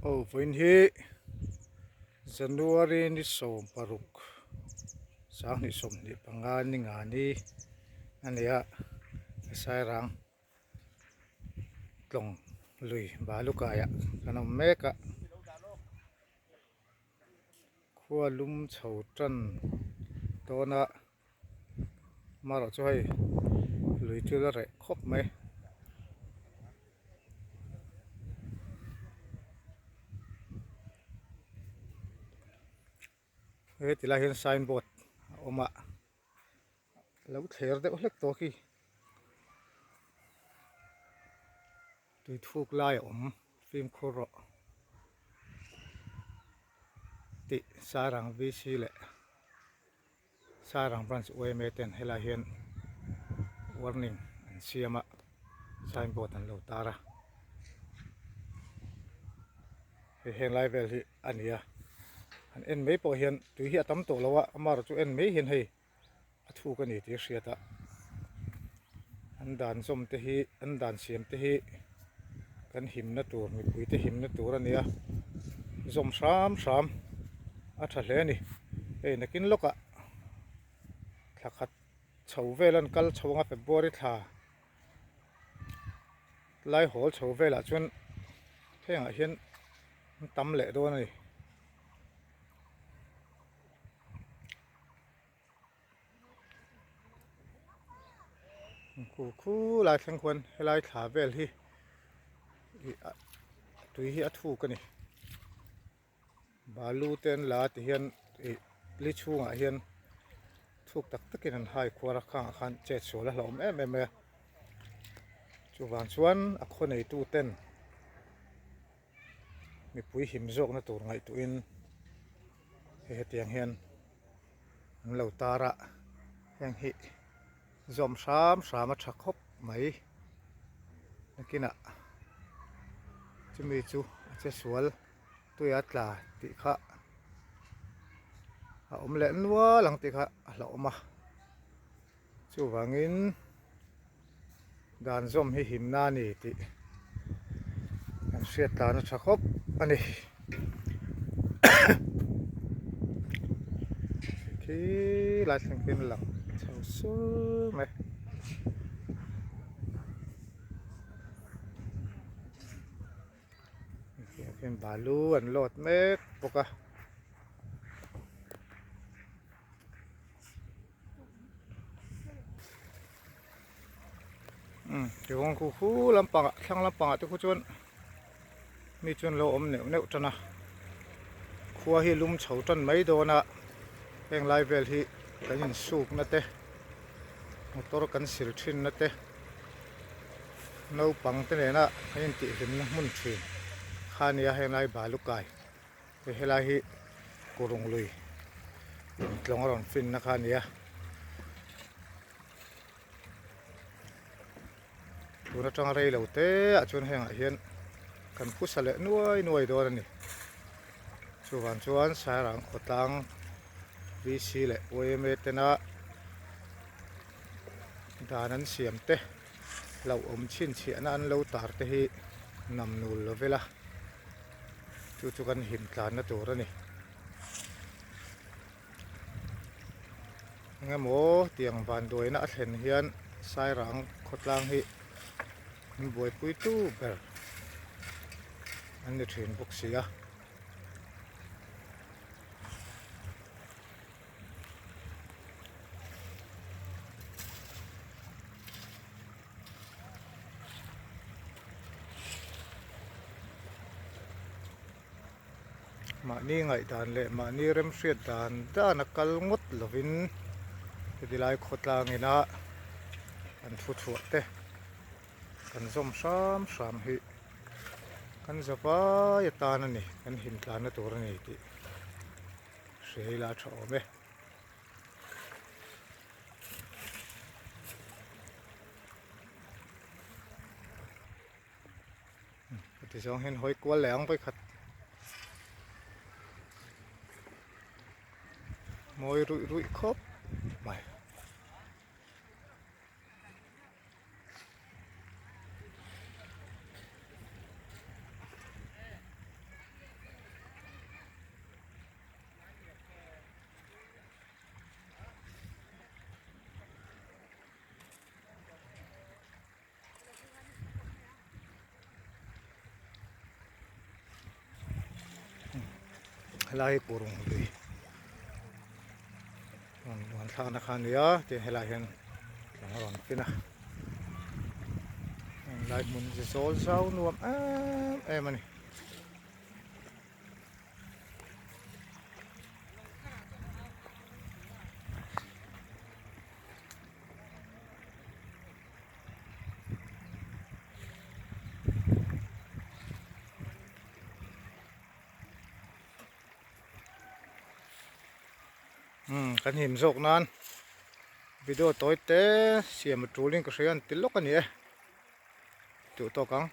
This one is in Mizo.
Aw vawiin hi January ni 16 2025 ni nga ni a ni a sairang tlawng lui balukaiah kan awm mek a khua lum chho tan dawn a. Amaherawh chu hei lui chu la reh khawp mai. He ti lai hian sign board a awm a lo thler deuh hlek tawh khi tui thuk lai a awm fimkhur rawh tih sarang VC leh. Sairang branch yma ten helai hian warning an siam a sign board an lo tar a hei heng lai vel hi a ni a han en mai pawh hian tui hi a tam tawh lo a amaherawh chu en mai hian hei a thuk a ni tih a hriat a an dan zawm te hi an dan siam te hi kan himna tur mipui te himna tur a ni a zawm hram hram a tha hle a ni hei nakin lawkah thla khat chho vel an kal chho anga February thla lai hawl chho velah chuan hengah hian an tam leh dawn a ni. Khu khu lai thleng khuan helai thla vel hi ih a tui hi a thuk a ni balu te an la ti hian ih li chhungah hian thuk tak takin an hai khuar a khangah khan chet sual a hlauhawm em em mai a chuvang chuan a khaw neitu ten mipui him zawkna tur ngaihtuahin hei hetiang hian an lo tar a heng hi zawm hram hram a tha khawp mai nakinah chumi chu a che sual tui a tla tih kha a awm leh nual ang tih kha a hlauhawm a chuvangin. Dan zawm hi himna a ni tih kan hriat tan a tha khawp a ni khi lai thleng khian a lang chho sur mai. Khian balu an load mek bawk a. Umm tichuan khu khu lampangah thlang lampangah te khu chuan mi chuan lo awm neuh neuh tan a khua hi lum chho tan mai dawn a heng lai vel hi kan insukna te motor kan sil thinna te naupang te nena kan intihhlimna hmun thin kha a nia heng lai balukai. Hei helai hi kurung lui intlawng a rawn fin na kha a ni a tun atanga rei lo te ah chuan hengah hian kan phusa leh nuai nuai dawn a ni chuvang chuan Sairang khawtlang VC leh yma tena dan an siam te hlauhawm chhinchhiahna an lo tar te hi namnul lo vela. Chu chu kan him tlanna tur a ni. Eng emaw tiang vanduaina a thlen hian Sairang khawtlang hi an buaipui tu ber an ni thin bawk si a. Mahni ngaihdan leh mahni remhriat dan dan a kal ngawt lovin heti lai khawtlang ina an thu chhuah te kan zawm hram hram hi kan za vai atan a ni kan him tlanna tur a ni tih hria ila a tha awm e. Heti zawng hian hawi kual leh ang vawikhat mawi ruih ruih khawp mai. Helai hi kurung lui rawn luan thlakna kha a ni a tin helaiah hian tlâng a rawn fin a helai hmun hi zawl zau nuam em em a ni. Umm kan him zawk nan video tawi te siam a tul in ka hria an ti lawk a ni e duh tawk ang.